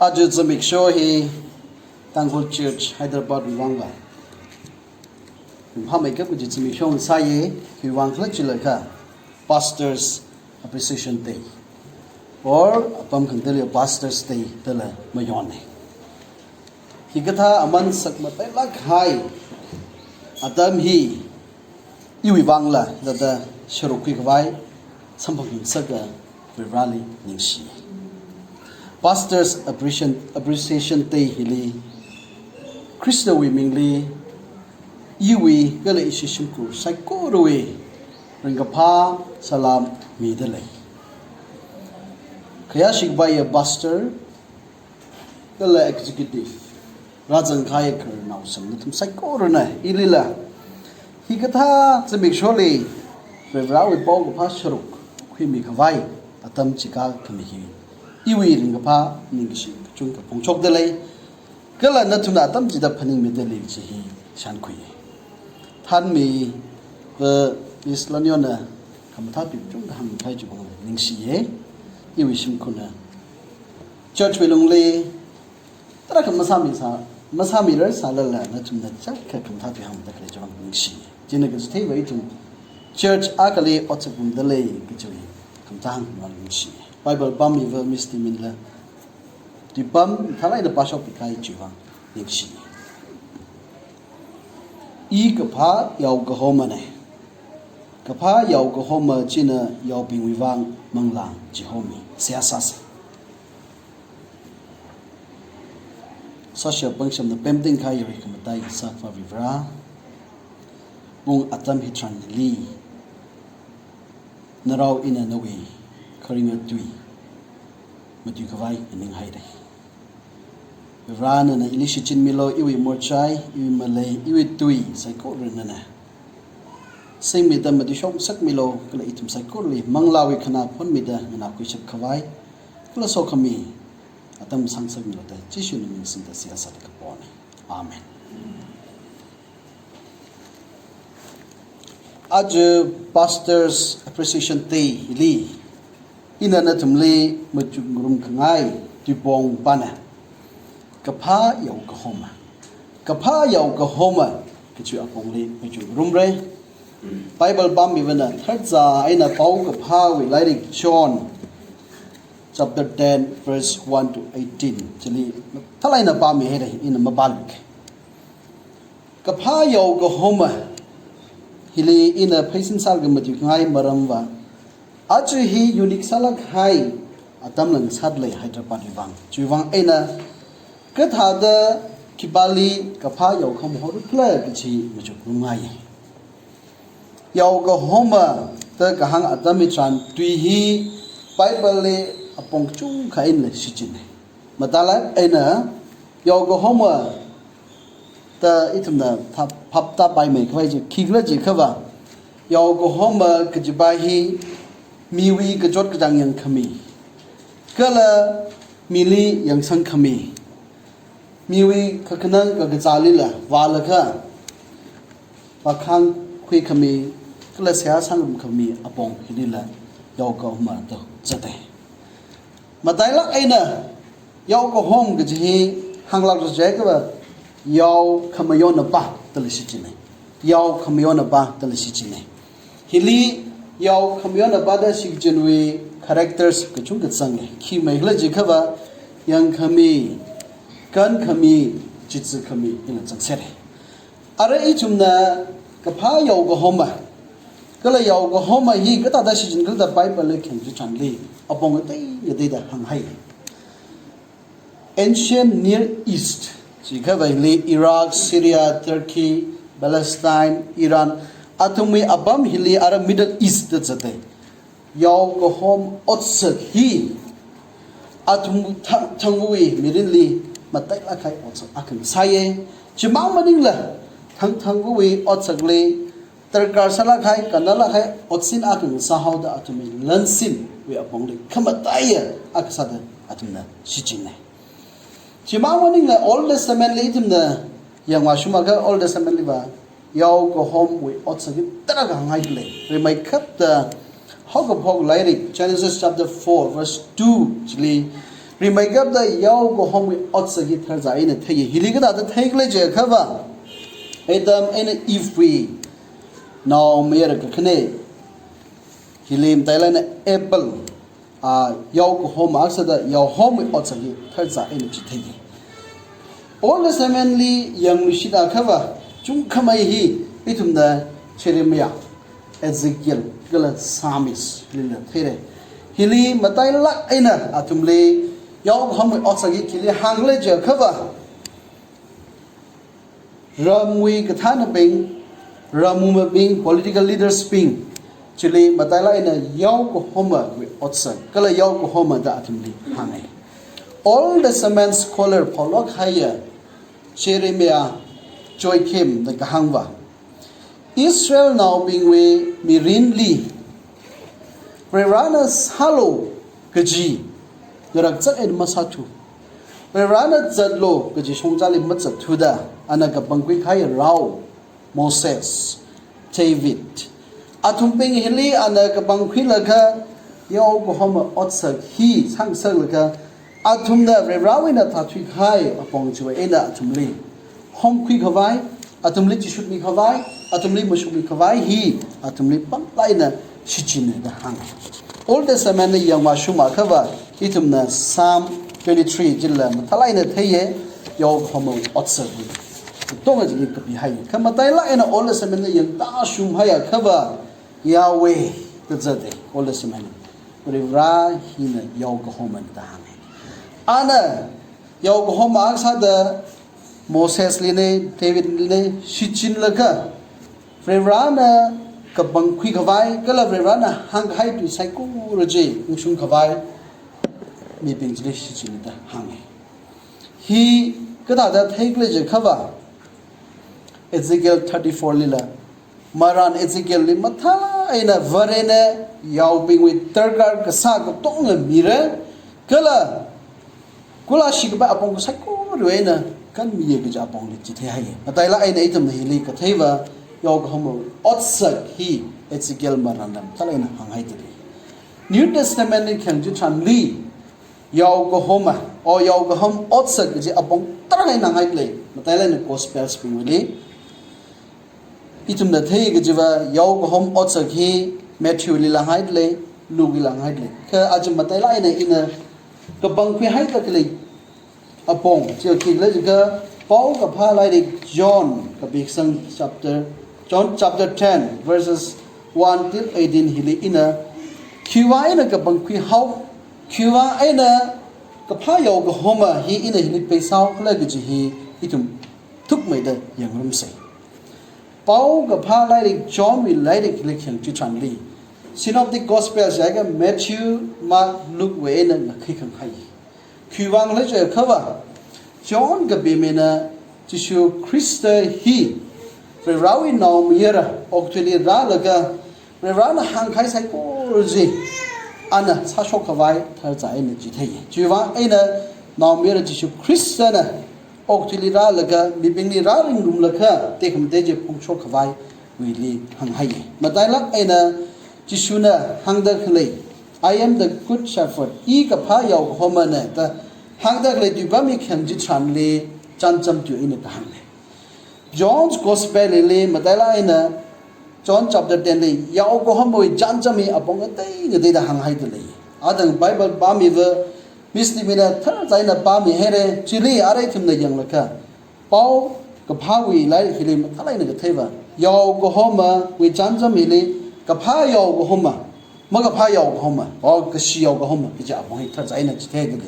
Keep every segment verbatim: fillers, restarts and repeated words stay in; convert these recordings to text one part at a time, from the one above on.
Aja zimiksho hi Tangkhul Church Hyderabad wui vangva ringphāmeikap kaji zimiksho sāya. Khiwui vang khala chilakha Pastors Appreciation Day or apam khangateili Pastors Day dala mayonna. Hikathā aman sak matailāk kahai atam hi iwui vangla dada sharuk khuikhavai samphang ngasaka Varivarāli ningshi. Pastors Appreciation, Appreciation Day hili Khristawui mingli iwui kala ishi shimkhur saikorawui ringkaphā salam mida lei. Khayāshi kapaiya pastor kala executive, rāzang kahai khararnao naoshim nathum saikorana ilila hikathā zimiksholi Varivarāwui paokaphā sharuk khuimikhavai atam chikha khami hi iwui ringkaphā ningkashi kachungkha phongshokda lei. Kala nathumna atam chida phaningmida lei kaji hi shānkhui. Thanmi va Miss Lanyona khamathā tui kachungkha hāngkahai chiwui vang ningshiya. Iwui shimkhurna church wui lungli tarākha masāmi sā, masāmirar sālala nathumna chakha khamathā tui hāngda khalei chiwui vang ningshi. China kachitheiva ithum church akhali otsak pamda lei kajiwui khamathā hāngda ningshi. Bible pāmiva Miss Timinla tuipam mathālāk eina pāshokpi kahai chiwui vang ningshi. I kaphā yaokahomana. Kaphā yaokahoma china yaobingwui vang manglā chihomi. Seihā sāsa. Sāshap pangshapna pemting kahai yarui khamatai sākhavā Varivarā, pung atam hitharanli narao ina nawui kharinga tui matuikhavai nganinghaira. Varivarā nana ili shichinmilu, iwui morchai, iwui malei, iwui tui saikora nana singmida matuishokngasakmilu, kala ithum saikorali manglāwui khanā phonmida nganākhuishap khavai kala sokhami atam sāngasakmilu da Jishu naming singda seihā sāda kapona. Amen. Aja Pastors Appreciation Day hili ina nathumli machukngarum khangai tuipong pana kaphā yaokahoma. Kaphā yaokahoma kachi apongli machukngarumra. Bible pāmivana tharza eina paokaphāwui lairik John chapter ten verse one to eighteen chili mathālāk eina pāmihaira, ina mapāluika. Kaphā yaokahoma hili ina pheisin sālaga matuikhangai maramva aja hi unique sālāk kahai atam ngasāda lei Hyderabad wui vang. Chiwui vang eina kathāda khipāli kaphā yaokahoma horukhala kaji machukngarumngai. Yaokahoma da kahāng atam hitharan tui hi Bible li apong kachungkha einala shichinna. Mathālāk eina yaokahoma da ithumna phap, phaptāpaimei khavai chi khikhala jiakhava, yaokahoma kajipa hi miwui kachot kachāng yangkhami kala mili yangsangkhami, miwui kakhanang kakazālila vālaga vākhangkhuikhami kala seihā sāngarumkhami apong hilila yaokahoma da zata. Matailāk eina yaokahom kaji hi hānglākra jiakhava yao khamayonapa dala shichinna. Yao khamayonapa dala shichinna. Hili yao khamayonapa da shichinwui characters kachungkha zanga. Khi maikhala jiakhava yangkhami, kankhami, chitzakhami hina zangserra. Ara ithumna kaphā yaokahoma kala yaokahoma hi kathāda shichinkhala da Bible li khayang chitharanli apong ngatei ngateida hānghai. Ancient Near East, jiakha vaili Iraq, Syria, Turkey, Palestine, Iran, athumwui apam hili ara Middle East da zata. Yaokahom otsak hi athum thang, thangwui mirinli matailāk kahai otsak akha sāya. Chimang maningla thang, thangwui otsakli darkar sālāk kahai, kannalāk kahai otsin akha sāhaoda athumwui lansinwui apongli khamataiya akha sāda athumna shichinna. Chimang maningla Old Testament li ithumna yangvāshungakha Old Testament liva yaokahomwui otsak hi tarākha hānghai lei. Rimeikapta haokaphok lairik Genesis chapter four verse two chili Rimeikapta yaokahomwui otsak hi tharzā eina theiya. Hili kathāda theikhala jiakhava, Adam eina Eve wui naomayara kakhane. Hili matailāk eina Abel, a, yaokahoma akha sāda yaokahomwui otsak hi tharzā eina chitheiya. Old Testament li yangluishit akhava, chungkhamei hi ithumna Jeremiah, Ezekiel, kala Psalmist lila theira. Hili matailāk eina athumli yaokahomwui otsak hi khili hāngkhala jiakhava, ramwui kathānabing, ramwui mibing, political leaders bing chili matailāk eina yaokahomawui otsak kala yaokahoma da athumli hānga. Old Testament scholar phaolāk kahaiya Jeremiah Joachim na kahāngva, Israelnaobingwui mirinli Varivarana sālu kaji ngarakchak eina masāthu, Varivarana zatlu kaji shongzali mazatthuda, ana kapangkhui kahai rao, Moses, David, athumbing hili ana kapangkhuilaga yaokahoma otsak hi sāngasaklaga, athumna Varivarawui eina thāthui kahai apong chiwui eina athumli homkhui khavai, athumli chishutmi khavai, athumli mashungmi khavai hi athumli pamlāk eina shichinna da hānga. Old Testament li yangvāshung akhava, ithumna Psalm twenty-three chila mathālāk eina theiya, yaokahomawui otsak hi. Tongajili kapihai. Kha matailāk eina Old Testament li yangtāshung haiakhava, Yahweh kazata Old Testament. Varivara hina yaokahomana da hānga. Ana yaokahoma akha sāda Moses lina, David lina shichinlaga, Varivarana kapangkhui khavai, kala Varivarana hāngkahai tui saikora chi ungshung khavai mibing chili shichinna da hānga. Hi kathāda theikhala jiakhava, Ezekiel thirty-four lila, marān Ezekiel li mathālāk eina Varena yaobingwui darkar kasā katonga mira, kala kula shikapai apong kasā kuri eina kanmiya kaji apongli chitheiya. Matailāk eina ithumna hili katheiva, yaokahomawui otsak hi Ezekiel marānna mathālāk eina hānghaida lei. New Testament li khayang chitharanli, yaokahoma, o yaokahom otsak kaji apong tarākha eina hānghaida lei. Matailāk eina Gospels bingwuili ithumna thei kajiva, yaokahom otsak hi Matthew lila hānghaida lei, Luke lila hānghaida lei. Kha aja matailāk eina ina kapangkhui haida khalei apong chi khikhala jiakha, Paokaphā lairik John kapikasang chapter, John chapter ten, verses one till eighteen hili ina, khiwui vang eina kapangkhui hao, khiwui vang eina kaphā yaokahoma hi ina hili peisāhaokhala kaji hi ithum thukmeida yangrumsa. Paokaphā lairik Johnwui lairik hili khayang chitharanli, Synoptic Gospels jiakha Matthew, Mark, Luke wui eina ngakhui khangai. Khiwui vangkhala jiakhava, John kapimina Jishu Khrista hi Varivarawui naomayara okathuili rālaga, Varivarana hāngkahai saikora chi ana sāshok khavai tharzā eina chitheiya. Chiwui vang eina naomayara Jishu Khristana okathuili rālaga, mibingli rāringrumlaga, tekhamatei chi phongshok khavaiwuili hānghaiya. Matailāk eina Jishuna hāngda khalei, "I am the good shepherd, I kaphā yaokahomana," da hāngda khalei tuipam hi khayang chitharanli chānjam tui eina kahāngna. John's Gospel li matailāk eina John chapter ten li yaokahomawui chānjam hi apong ngatei ngateida hānghaida lei. Atang Bible pāmiva miss li mina tharzā eina pāmihaira, chili arui ithumna yanglaga, Paokaphāwui lairik hili mathālāk eina katheiva, yaokahomawui chānjam hili kaphā yaokahoma, makaphā yaokahoma, o kashi yaokahoma kaji apong hi tharzā eina chitheiya.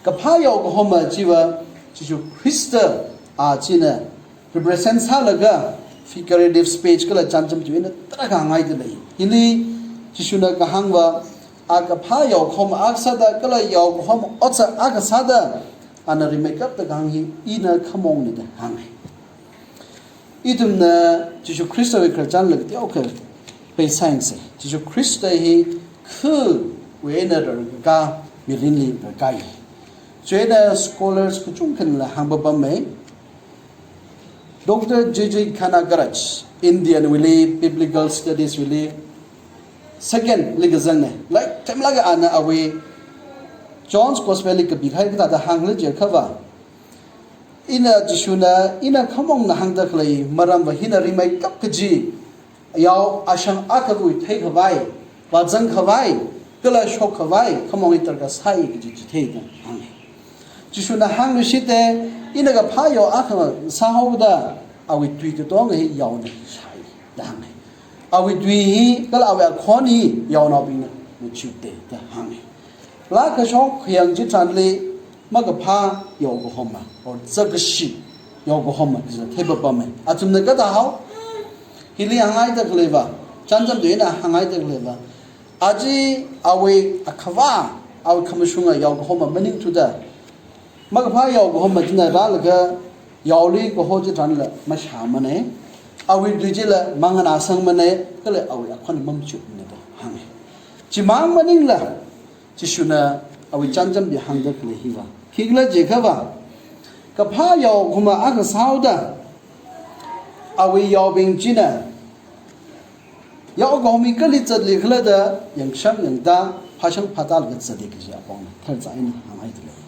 Kaphā yaokahoma chiva Jishu Khrista, a china represent sālaga figurative speech kala chānjam tui eina tarākha hānghaida lei. Hili Jishuna kahāngva, a kaphā yaokahoma akha sāda kala yaokahoma otsak akha sāda, ana rimeikapta kahāng hi ina khamongna da hānga. Ithumna Jishu Khristawui khararchan laka teokha peisāyangsa. Jishu Khrista hi khawui eina rarkakā mirinli rarkāya. Chieina scholars kachungkhana hāngpapammei. Doctor J J Kanagaraj, Indian wuili, Biblical Studies wuili, second li kazangna. Like, themlāk eina ana awui John's Gospel li kapikahai kathāda hānglei jiakhava, ina Jishuna, ina khamongna hāngda khalei maramva hina rimeikap kaji, yao ashang akhawui theikhavai, vāzangkhavai, kala shokkhavai, khamong hi tarka sai kaji chitheida hānga. Jishuna hāngluishita, ina kaphā yao akha sāhaoda, awui tui katonga hi yaona shāi da hānga. Awui tui hi, kala awui akhon hi, yaonaobingna machuta da hānga. Laa kashok khayang chitharanli makaphā yaokahoma, or zakashi yaokahoma kaji theipapama. Athumna kathāhao, hili hānghaida khaleiva, chānjam tui eina hānghaida khaleiva, aja awui akhavā, awui khamashunga yaokahoma maningthuda, makaphā yaokahoma china rālaga yaoli kaho chitharanla mashāmana, awui tui chila manganāsangmana, kala awui akhon mamachutmana da hānga. Chimang maningla, Jishuna awui chānjam tui hāngda khalei hiva, khikhala jiakhava, kaphā yaokahoma akha sāhaoda, awui yaobing china, yaokahoma hi kali zatlikhala da, yangshang yangda, phāshang phātālaga zata kaji apongna tharzā eina hānghaida lei.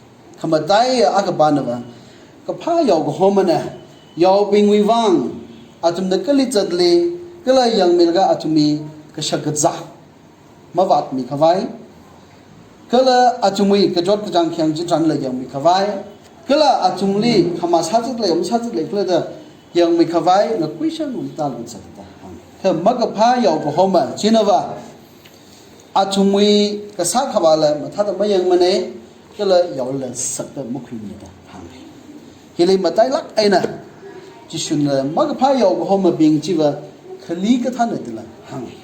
Khamataiya akha panava, kaphā yaokahomana, yaobingwui vang, athumna kali zatli, kala yangmilaga athumwui kashakazā mavātmikhavai, kala athumwui kachot kachāng khayang chitharanla yangmikhavai, kala athumli khamā sāzatla, yam sāzatlakhala da yangmikhavai, ngakuishang ngatālaga zata hānga. Kha makaphā yaokahoma chinava, athumwui kasā khavāla mathāda mayangmana, kala yaolila sakta makhuimana da hānga. Hili matailāk eina, Jishuna makaphā yaokahomabing chiva khali kathāna dala hānga.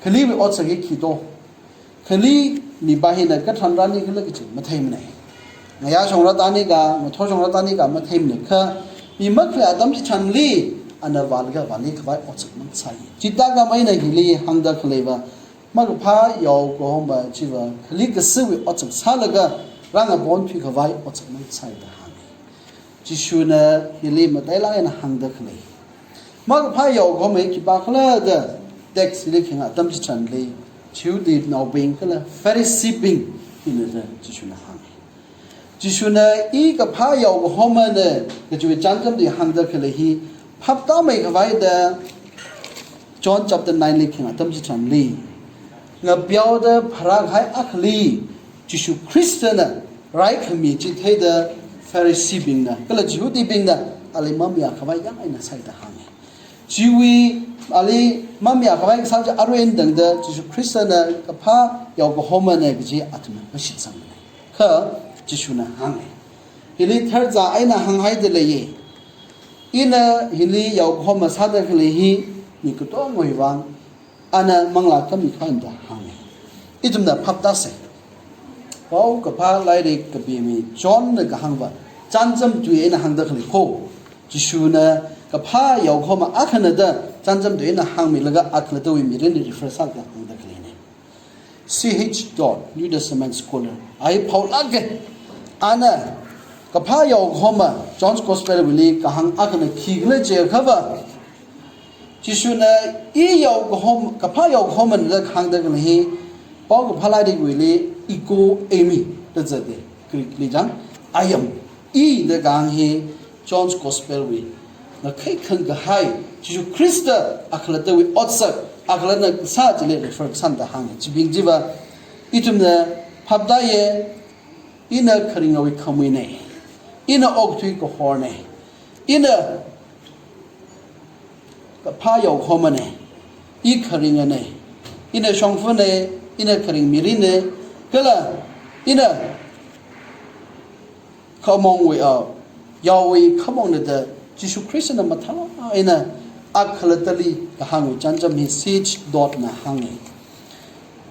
Khaliwui otsak hi khi do? Khali mipā hina katharan rānikhala kaji matheimana. Ngayā shongra tānika, ngathor shongra tānika matheimana. Kha mi makhalei atam chitharanli, ana vālaga vānikhavai otsak mang sai. Chithākhamei eina hili hāngda khaleiva, makaphā yaokahoma chiva khali kasāwui otsak sālaga, rāngapon thuikhavai otsak mang sai da hānga. Jishuna hili matailāk eina hāngda khalei. Makaphā yaokahoma hi khipākhala da text li khayang atam chitharanli, Jihudinaobing kala Phariseebing hina da Jishuna hānga. Jishuna i kaphā yaokahomana kajiwui chānjam tui hāngda khalei hi phaptāmeikhavai da John chapter nine li khayang atam chitharanli, ngapeoda pharākahai akhali Jishu Khristana raikhami chi theida Phariseebingna kala Jihudibingna ali mamayākhavai yang eina sai da hānga. Chiwui ali mamayākhavai kasā chi arui eina tangda Jishu Khristana kaphā yaokahomana kaji athumna mashitsangmana. Kha Jishuna hānga. Hili tharzā eina hānghaida leiya. Ina hili yaokahoma sāda khalei hi mi katongawui vang, ana manglā kami khavai da hānga. Ithumna phaptāsa. Paokaphā lairik kapimi Johnna kahāngva chānjam tui eina hāngda khalei kho. Jishuna kaphā yaokahoma akhana da chānjam tui eina hāngmilaga akhalattawui mirinli refer sālaga hāngda khaleina. C H Dodd, New Testament scholar, a hi phaolāka. Ana kaphā yaokahoma, John's Gospel wuili kahāng akhana khikhala jiakhava, Jishuna i yaokahom, kaphā yaokahomana da kahāngda khalei hi, Paokaphā lairikwuili ego eimi da zata, Greek li chang, I am, i da kahāng hi, John's Gospel wui ngakhai khangkahai, Jishu Khrista akhalattawui otsak, akhalattana kasā chili refer kasāna da hānga. Chibing chiva, ithumna phaptāya, ina kharingawui khamuina, ina okathui kahorna, ina kaphā yaokahomana, i kharingana, ina shongfana, ina kharing mirina, kala ina khamongwui, ah, yaowui khamongna da Jishu Khristana mathālāk eina akhalattali kahāngwui chānjam hi C H Doddna hānga.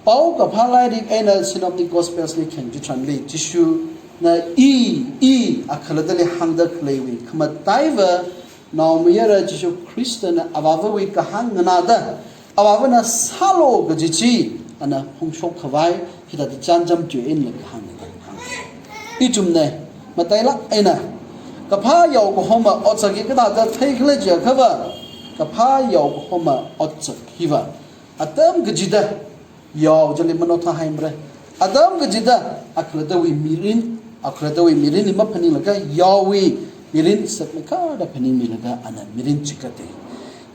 Paokaphā lairik eina Synoptic Gospels li khayang chitharanli, Jishuna i, i akhalattali hāngda khaleiwui khamataiva, naomayara Jishu Khristana Avāvawui kahāng nganāda, Avāvana sālu kaji chi ana phongshok khavai, hithāda chānjam tui einala kahāngna da hānga. Ithumna matailāk eina kaphā yaokahoma otsak hi kathāda theikhala jiakhava, kaphā yaokahoma otsak hiva atam kachida yao chili manothāhaimara, Atam kachida akhalattawui mirin, akhalattawui mirinli maphaninglaga yaowui mirin sākmeikharda phaningmilaga ana mirin chigata.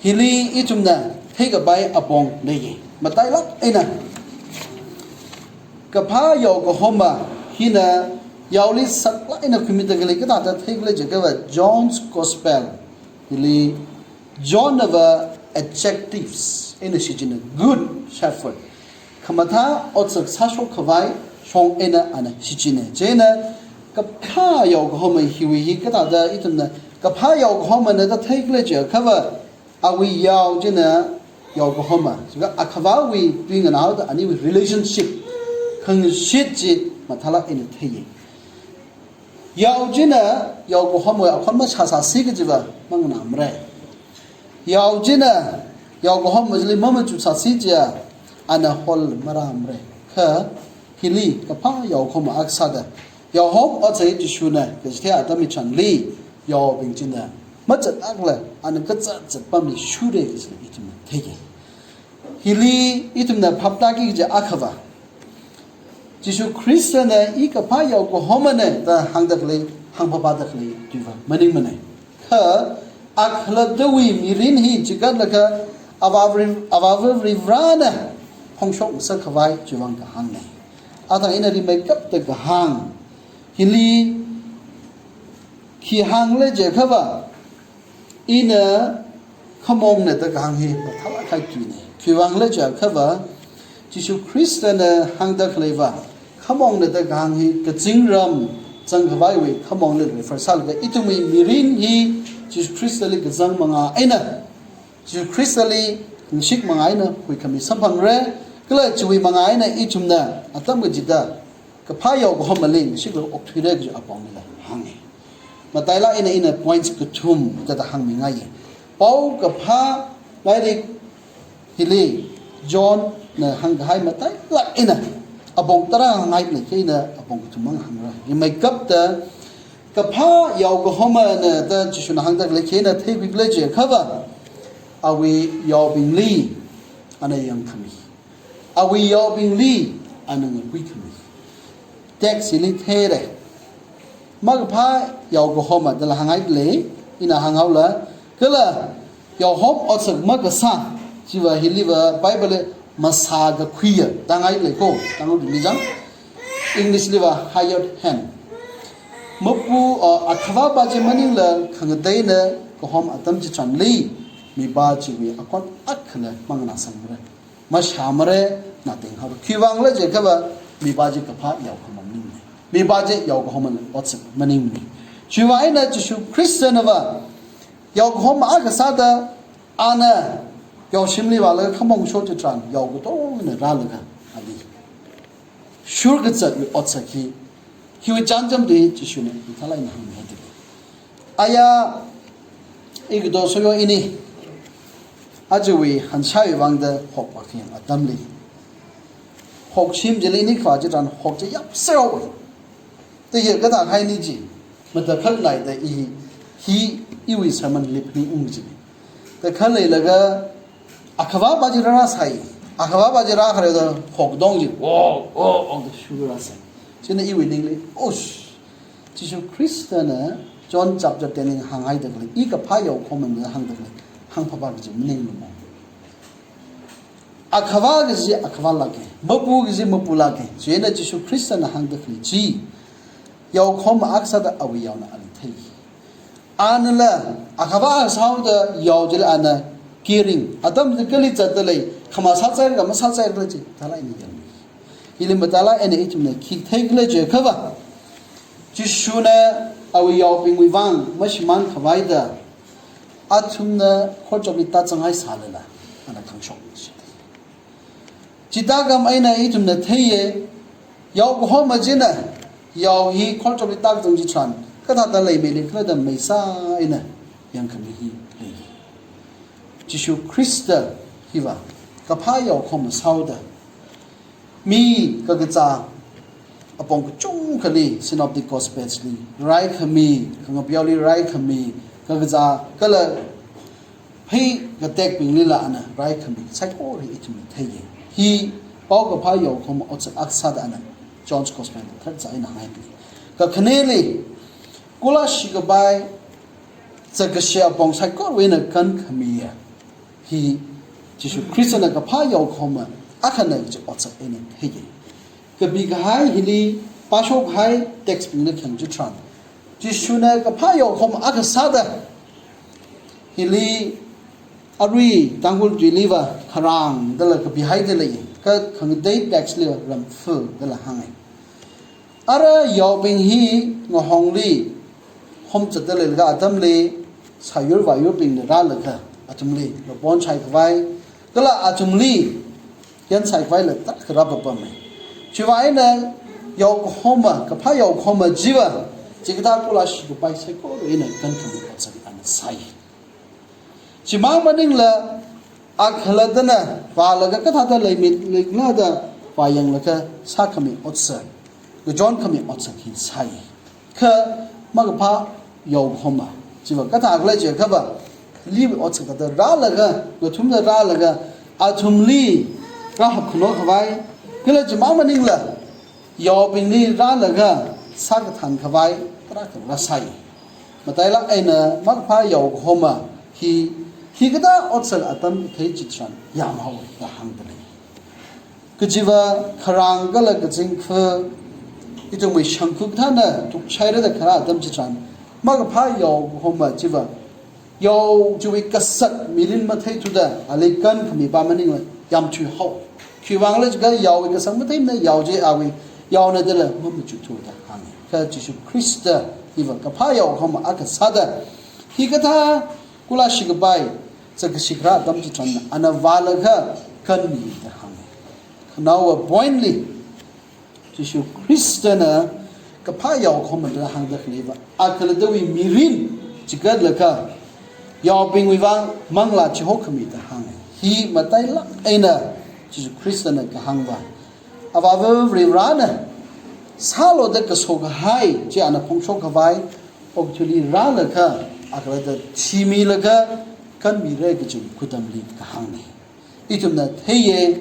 Hili ithumna theikapai apong leiya. Matailāk eina kaphā yaokahoma hina yaoli saklāk eina khuimida khalei kathāda theikhala jiakhava John's Gospel. Hili John nava adjectives eina shichinna, Good Shepherd, khamathā otsak sāshok khavai shong eina ana shichinna. Chieina kaphā yaokahoma hiwui hi kathāda ithumna kaphā yaokahomana da theikhala jiakhava, awui yao china yaokahoma, chika akhavāwui tui nganāhaoda aniwui relationship, khangashit chi mathālāk eina theiya. Yao china yaokahomawui akhon mashāsāsi kajiva manganāmara. Yao china yaokahoma chili mamachut sāsi chiakha ana hol marāmara. Kha hili kaphā yaokahoma akha sāda, yaohom otsak hi Jishuna kachithei atam hitharanli, yaobing china machatlākla ana kazat zatpamli shurra kaji ithumna theiya. Hili ithumna phaptāki kaji akhava, Jishu Khristana i kaphā yaokahomana da hāngda khalei, hāngphapāda khalei tuiva maningmana. Kha akhalattawui mirin hi chikatlaga Avāva Vari-, Avāva Varivarana phongshok ngasakhavai chiwui vang kahāngna. Athang ina rimeikapta kahāng, hili khi hāngkhala jiakhava, ina khamongna da kahāng hi mathālāk kahai tuina. Khiwui vangkhala jiakhava, Jishu Khristana hāngda khaleiva khamongna da kahāng hi kazingram zangkhavaiwui khamongli refer sālaga ithumwui mirin hi Jishu Khristali kazang manga eina, Jishu Khristali nganingshik manga eina huikhami samphangra. Kala chiwui manga eina ithumna atam kachida kaphā yaokahomali nganingshikla okthuira kaji aponglila hānga. Matailāk eina ina points kathum thāda hāngmingaiya. Paokaphā lairik hili Johnna hāngkahai matailāk eina apong tarā hāngngailei, kha ina apong kathum mang hāngra. Rimeikapta kaphā yaokahomana da Jishuna hāngda khalei khi ina theikhuikhala jiakhava, awui yaobingli ana yangkhami, awui yaobingli ana ngakuikhami. Text hili theira. Makaphā yaokahoma dala hāngngailei, ina hānghaola. Kala yaohom otsak makasā, chiva hiliva Bible li masākakhuiya da hāngngailei ko, Tangkhulli chang, English liva hired hand. Mapu, uh, akhavāpa chi maningla khangateina kahom atam chitharanli, mipā chiwui akhon akhana manganāsangmara, mashāmara, natheng haora. Khiwui vangkhala jiakhava, mipā chi kaphā yaokahoma maningmana. Mipā chi yaokahomana otsak maningmana. Chiwui vang eina Jishu Khristanava yaokahoma akha sāda, ana yaoshimli vālaga khamong shok chitharan, yao katongna rālaga ali shurkazatwui otsak hi, hiwui chānjam tui Jishuna mathālāk eina hāngmihaida. Aya, ikato soyo ini, ajawui hanshaiwui vangda hokpa khayang atamli, hokshim chili ini khavā chitharan hok chi yapseo. Tahi kathā haini chi, matakhak naida i, hi iwui sermon lip ni ung chi. Takhaleilaga, akhavāpa chi rārāsai, akhavāpa chi rākhareo da hok dong chi, oh, oh, oh, da shurāsai. China iwui ningli, osh, Jishu Khristana John chapter ten li hānghaida khalei, i kaphā yaokahomana hāngda khalei, hāngphapā kaji maningmana. Akhavā kaji akhavālāka, mapu kaji mapulāka. Chieina Jishu Khristana hāngda khalei chi, yaokahoma akha sāda awui yaona ali thei. Anala akhavā sāhaoda yao chili ana caring, atam chili kali zatdalei, khamasāchai khamasāchai khala chi, thālāk eina yangmi. Hili matailāk eina ithumna khi theikhala jiakhava, Jishuna awui yaobingwui vang mashimān khavaida, athumna khorchopli tāzanghai sālala, ana khangshok shi. Chithākam eina ithumna theiya, yaokahoma china yao hi khorchopli tāzang chitharan, kathāda leimeili khala da meisā eina yangkhami hi lei. Jishu Khrista hiva kaphā yaokahoma sāhaoda, mi kakazā apong kachungkhali Synoptic Gospels li raikhami, khangapeoli raikhami, kakazā kala phei katekbinglila ana raikhami saikora ithumna theiya. Hi paokaphā yaokahoma otsak akha sāda ana John's Gospel tharda eina hāngai. Kakhaneli, kula shikapai, zakkashi apong saikorawui eina kankhamiya hi Jishu Khristana kaphā yaokahoma akhana kaji otsak eina theiya. Kapi kahai hili pāshok kahai text bingna khayang chitharan, Jishuna kaphā yaokahoma akha sāda, hili arui Tangkhul tuiliva kharāng dala kapihaida lei, kha khangatei text liva ramfa dala hāngai. Ara yaobing hi ngahongli homzatda leilaga atamli sāyur vāyurbingna rālaga athumli mapon shaikhavai, kala athumli yan shaikhavaila tarākha rāpapamma. Chiwui vang eina yaokahoma, kaphā yaokahoma chiva, chikathā kula shikapai saikora eina kankhami otsak ana sāi. Chimang maningla, akhalattana vālaga kathāda leimi leikhala da vāyanglaga sākhami otsak, ngachonkhami otsak hi sāi. Kha makaphā yaokahoma chiva kathākhala jiakhava, liwui otsak thāda rālaga, ngathumda rālaga, athumli rāhapkhano khavai, kala chimang maningla, yaobingli rālaga sākathan khavai tarākha rāsāi. Matailāk eina makaphā yaokahoma hi, hikathā otsak atam kathei chitharan yāmhaowa da hāngda lei. Kajiva kharāng kala kazingkha, ithumwui shangkhu kathāna tukshairada kharā atam chitharan, makaphā yaokahoma chiva, yao chiwui kasak mirin matheithuda ali kankhami pa maningla yamthuihao. Khiwui vangkhala jiakha yaowui kasak matheimana, yao chi awui yaona dala mamachuthu da hānga. Kha Jishu Khrista hiva kaphā yaokahoma akha sāda, hikathā kula shikapai zakkashi kharā atam chitharan ana vālaga kanmi da hānga. Khanaowa point li, Jishu Khristana kaphā yaokahoma da hāngda khaleiva, akhalattawui mirin chigatlaga yaobingwui vang manglā chihokhami da hānga. Hi matailāk eina Jishu Khristana kahāngva, Avāva Varivarana sālu da kaso kahai chi ana phongshok khavai, okathuili rālaga akhalatta thimilaga kanmira kaji khudamli kahāngna. Ithumna theiya,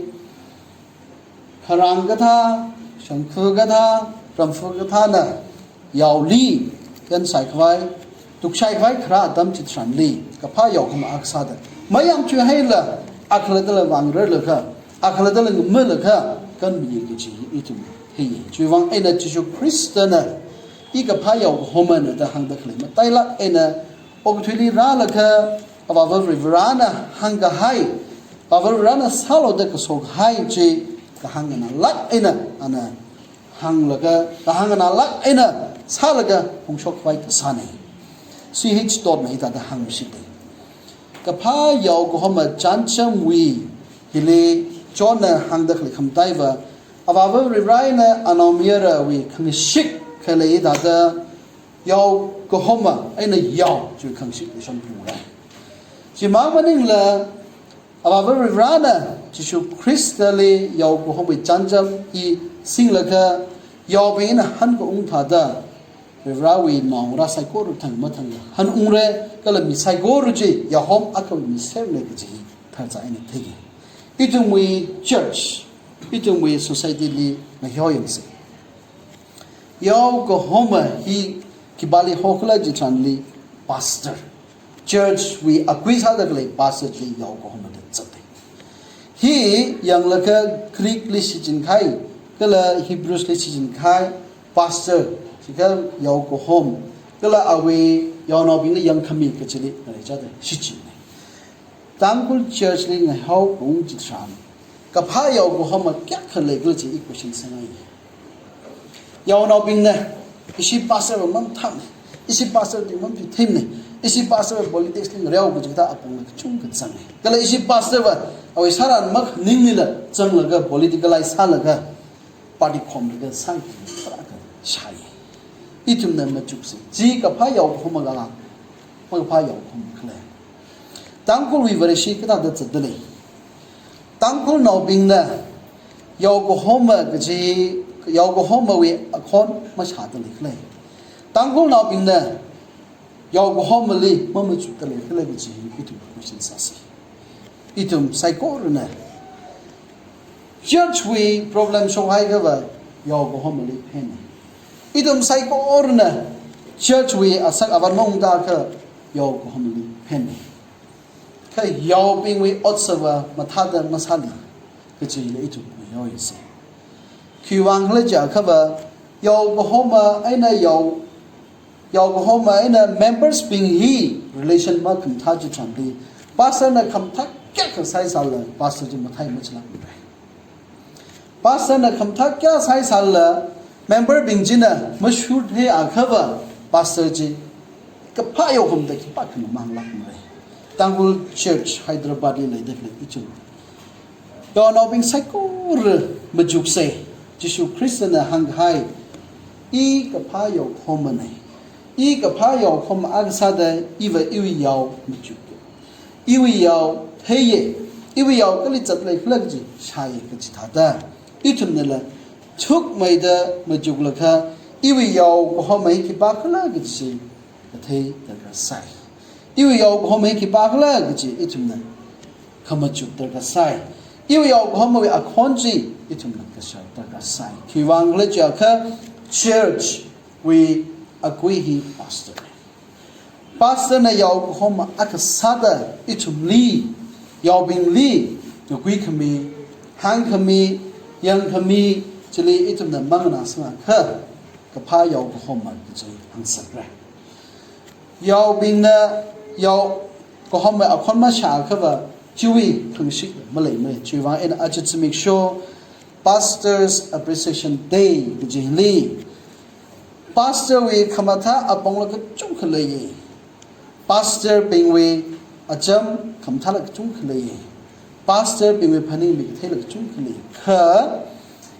kharāng kathā, shangkhu kathā, ramfa kathāna yaoli yan shaikhavai, tukshai khavai kharā atam chitharanli, kaphā yaokahoma akha sāda, mayamthuihaila, akhalattala vāngararlaga, akhalattala ngamalaga kanmi kaji ithum theiya. Chiwui vang eina Jishu Khristana, I kaphā yaokahomana da hāngda khalei matailāk eina okathuili rālaga Avāva Varivarana hāngkahai, Avāva Varivarana sālu da kaso kahai chi kahāng nganālāk eina ana hānglaga, kahāng nganālāk eina sālaga phongshok khavai kasāna. C H Dodd na hithāda hāngmishita. Kaphā yaokahoma chānjamwui hili Johnna hāngda khalei khamataiva, Avāva Varivarana anaomayarawui khangashik khalei hithāda yaokahoma eina yao chiwui khangashik leishon phalungra. Chimang maningla, Avāva Varivarana Jishu Khristali yaokahomawui chānjam hi singlaga, yaobingna hankaung thāda, Varivarawui naongarā saikora thangmathangla hanungra, kala mi saikora chi yahom akhawui miserna kaji tharza eina theiki. Ithumwui church, ithumwui society li ngaheo yangsa. Yaokahoma hi khipāli hokhala chitharanli pastor, church wui akui sāda khalei pastor chi yaokahoma da zata. Hi yanglaga Greek li shichin kahai, kala Hebrews li shichin kahai, pastor, chikha yaokahom, kala awui yaonaobingli yangkhami kachili ngalei chāda shichinna. Tangkhul church li ngahaokaung chitharan, kaphā yaokahoma kayākha leikhala chi I question sāngai. Yaonaobingna, ishi pastor va mamathāmana, ishi pastor chi mamaphithimana, ishi pastor va politics li ngareo kaji kathā apongla kachungkha zanga. Kala ishi pastor va awui sāran makhaninglila zanglaga politicalize sālaga party khomlaga sāi, tarākha shāi. Ithumna machuksi. Chi kaphā yaokahoma kala, makaphā yaokahoma khala. Tangkhulwui Vareshi kathāda zatda lei? Tangkhulnaobingna yaokahoma kaji, yaokahomawui akhon mashāda leikhala? Tangkhulnaobingna yaokahomali mamachukda leikhala kaji ithum question sāsi. Ithum saikorana church wui problem shokhaiakhava, yao kahomali phena. Ithum saikorana church wui asak avan maungda kha yao kahomali phena. Kha yaobingwui otsava mathāda masāli kajila ithum yaoise. Khiwuivang khala jiakhava, yao kahoma eina yao, yao kahoma eina members bing hi relation makhamathā chitharanli, pastor na khamathā kayākha sāhaisālala, pastor chi mathei machilākmara. Pastor na khamathā kayā sāhaisālala, member bing china mashurthei akhava, pastor chi kaphā yaohomda khipākhana mahanglākmara. Tangkhul Church Hyderabad li leida khalei ithum yaonaobing saikora machukse. Jishu Khristana hāngkahai, I kaphā yao kahomana. I kaphā yao kahoma akha sāda iva iwui yao machuk. Iwui yao theiya, iwui yao kali zatlei khala kaji shāya kaji thāda, ithumnala chukmeida machuklaga, iwui yao kahoma hi khipākhala kaji kathei darkar sai. Iwui yao kahoma hi khipākhala kaji ithumna khamachuk darkar sai. Iwui yao kahomawui akhon chi ithumna kashar darkar sai. Khiwuivang khala jiakha, church wui akui hi pastor. Pastor na yao kahoma akha sāda ithumli, yaobingli, ngakuikhami, hāngkhami, yangkhami chili ithumna manganāsangakha, kaphā yao kahoma kaji hāngsakra. Yaobingna yao kahoma akhon mashā akhava, chiwui khangashik maleimara. Chiwuivang eina aja zimiksho Pastors Appreciation Day kajili, pastor wui khamathā apongla kachungkha leiya. Pastor bingwui acham khamathāla kachungkha leiya. Pastor bingwui phaningmi katheila kachungkha lei. Kha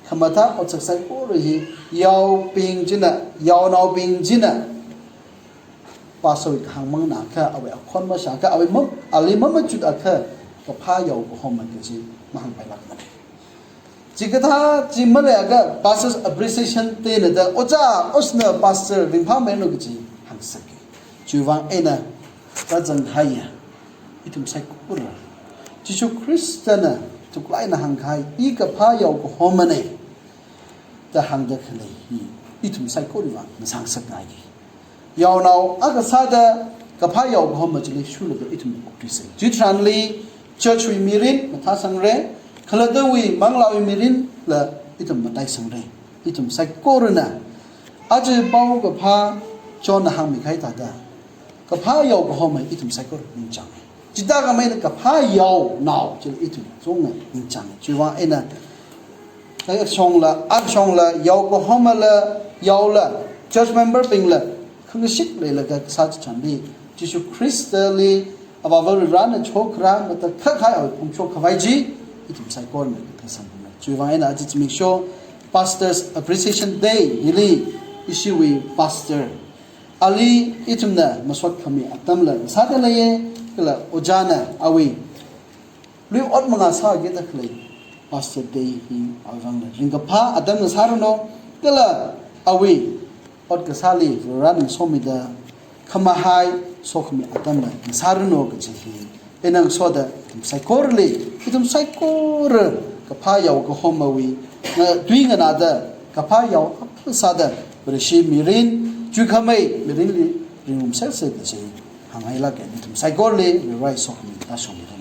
khamathā otsak saikora hi, yaobing china, yaonaobing china pastor wui kahāng manganākha, awui akhon mashākha, awui mam, ali mamachut akha, kaphā yao kahoma kaji mahāngpailākmana. Chikathā chi maleiakha Pastors Appreciation Day na da, ojā, osna pastor ringphāmeinu kaji hāngsaka. Chiwuivang eina rāzanghaiya ithum saikora, Jishu Khristana tuklai eina hāngkahai, I kaphā yao kahomana da hāngda khalei hi ithum saikora vang masāngasakngai. Yaonao akha sāda kaphā yao kahoma chili shurlaga ithum okthuisa. Chitharanli church wui mirin mathāsangra, khalattawui manglāwui mirinla ithum mataisangra. Ithum saikorana aja paokaphā Johnna hāngmikahai thāda, kaphā yao kahoma ithum saikora ningchānga. Chithākhamei eina kaphā yaonao chili ithum chungna ningchānga. Chiwuivang eina, kashongla, akashongla, yao kahomala, yaola, church member bingla khangashik leilaga kasā chitharanli, Jishu Khristali, Avā Varena chokra matakhakahai awui phongshok khavai chi ithum saikorana kathei samphanga. Chiwuivang eina aja zimiksho Pastors Appreciation Day hili, ishiwui pastor ali ithumna masot khami atamla sāda leiya, kala ojāna awui lui ot manga sākida khalei Pastor Day hi awui vangla ringkaphā atamna sāranu, kala awui ot kasāli Varena ngasomida khamahai sokhami atamna sāranu kaji hi ina ngasoda ithum saikorali, ithum saikora kaphā yao kahomawui, nga, tui nganāda kaphā yao akha sāda Vareshi mirin, chuikhamei mirinli ringrum serser kaji hānghailāka. Ithum saikorali Vare sokhami tāshungmira.